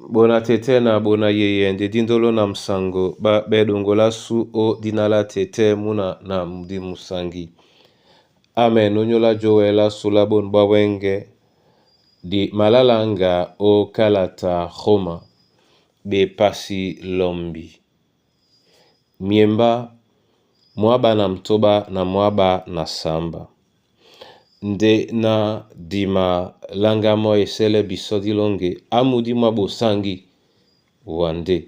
Bona tɛtɛ na bona yeye nde dindolo na msango ba bedongola su o dina la tɛtɛ muna na mudi musangi. Amen onyola jowela sula bonu bwa wenge di malalanga o kalata Roma bepasi lombi. Miemba mwaba na mtoba na mwaba na samba. Nde na dima langa mo esele biso dilonge amudi mwa bosangi wande.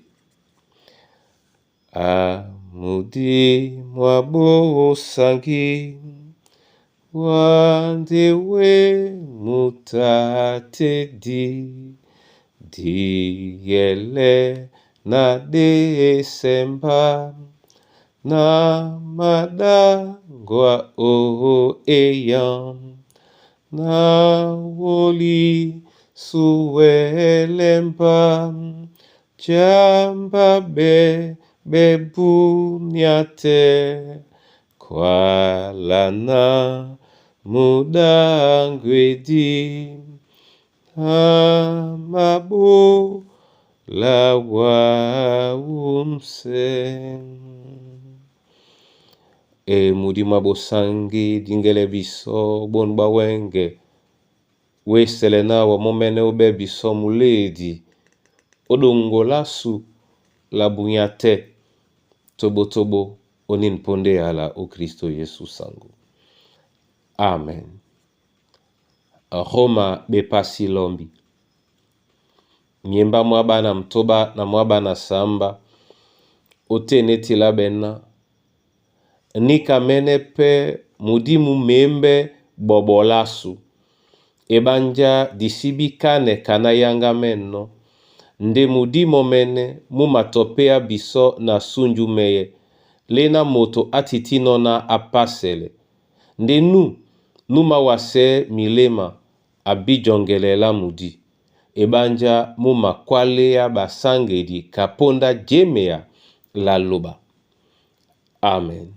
Amudi mwa bosangi wande we mutatedi diyele na desemba na madangwa o eyam na woli suwelemba jamba be bebunyate kwalana mudangwedi amabo la wumse. E mudima bosangi dingele biso bonu bawenge wesele na wa momene obe biso muledi odongola su la bunyate tobotobo onin ponde ala o Kristo Yesu sango. Amen. Roma bepasi lombi. Miemba mwaba na mtoba na mwaba na samba ote neti la bena nika mene pe mudimu membe bobolasu ebanja disibi kane kana yanga meno nde mudimo mene mu matopea biso na sunju meye lena moto atitino na apasele nde nu numa wase milema abijongelela mudi ebanja mu makwalea basangedi kaponda jemea la loba. Amen.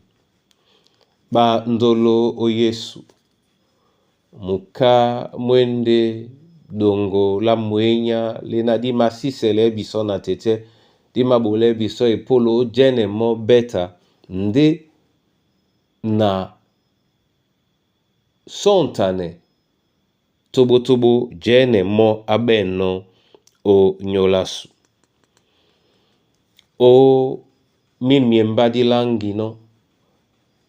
Bandolo o Yesu muka mwende dongo la mwenya lena di masisele biso na tete di mabole biso epolo jene mo beta nde na sontane tobotobo jene mo abeno o nyolasu. O min miemba di langi no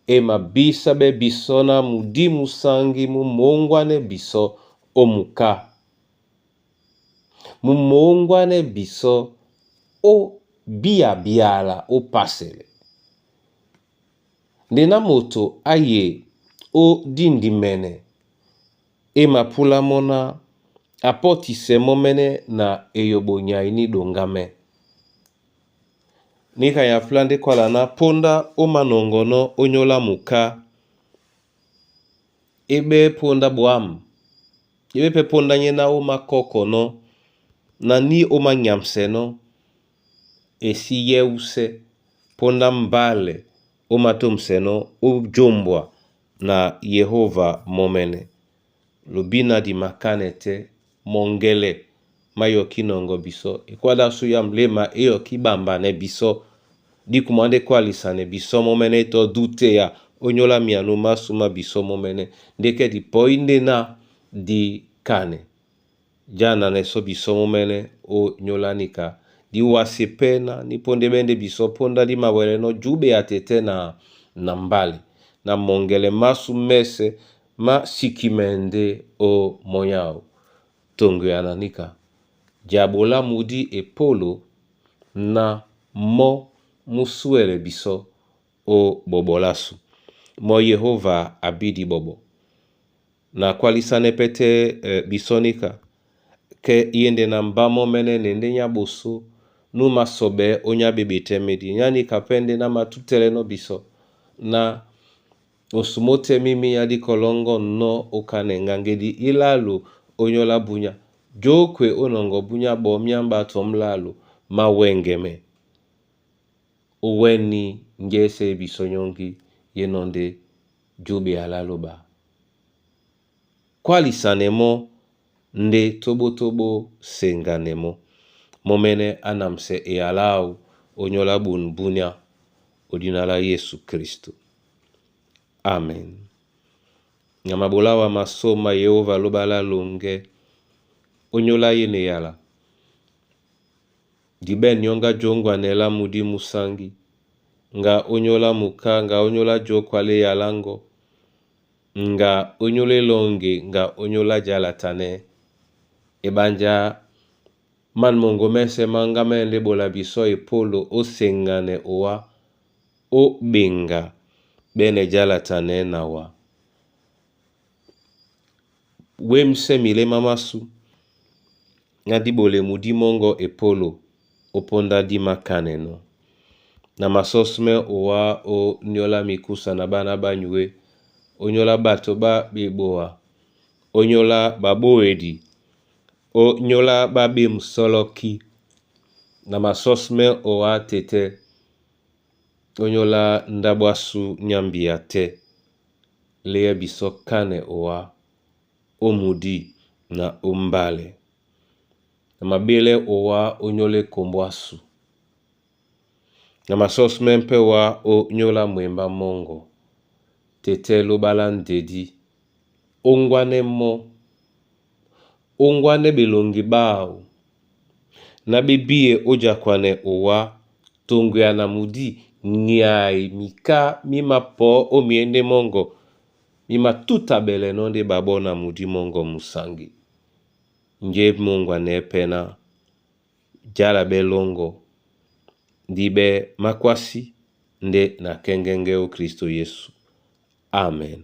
e mabisa be biso na mudimu sangi mu mongwane biso o muka. Mu mongwane biso o bia biala o pasele. Nde na moto aye o dindimene e mapula mona apotise momene na eyobo nyaini dongame. Nika ya plande kwala na ponda o manongono onyola muka ebe ponda bwam ebe pe ponda nyena o makoko no na ni o manyamse no esi yeuse ponda mbale o matomse no o jombwa na Yehova momene lobina di makane te mongele mayoki nongo biso ekwada su ya mlema eyoki bamba ne biso di kumande kwalisa ne biso momene to dute ya onyola mianu masuma biso momene ndeke di poinde na di kane jana ne so biso momene o nyola nika di wase pena ni ponde bende biso ponda di mawele no jube ya tete na na mbali na mongele masu mese ma sikimende o monyao tongo ya nanika diabola mudi epolo na mo musuele biso o bobolasu mo Yehova abidi bobo na kwalisane pete biso nika ke yende na mbamo mene nende nya boso nu masobe onya bebe temedi nyani kapende na matutele no biso na osumote mimi ya di kolongo no okane ngangedi ilalu onyola bunya jokwe onongo bunya bo miamba tomlalu mawengeme oweni ngese biso nyongi yenonde jube alaloba kwalisane mo Nde tobotobo sengane mo. Momene anamse eyalau onyola bunu bunia odina la Yesu Kristo. Amen. Na mabolawa masoma Yehova lobala longe onyola yene yala. Dibe nyonga jongwane la mudi musangi. Nga onyola muka nga onyola jokwale yalango. Nga onyola longe nga onyola jalatane. Ebanja man mongo mese manga mende bola biso epolo osengane owa obenga bene jalatane nawa. Wemse milema masu nga dibole mudi mongo epolo oponda di makaneno. Na masosme owa o nyola mikusa na bana banyue onyola bato ba beboa onyola baboedi onyola babemsoloki na masosme owa tete onyola ndabwasu nyambia te leya biso kane owa omudi na ombale. Na mabele owa onyola ekombwasu. Na masosme mpe wa onyola mwemba mongo. Tete lobala ndedi ongwane mo ongwane belongi bao na bebie ojakwane owa tongwea na mudi nyai mika mima po omiende mongo mima tuta beleno nde babo na mudi mongo musangi. Nge mongwane pena jala belongo ndibe makwasi nde na kengenge o Kristo Yesu. Amen.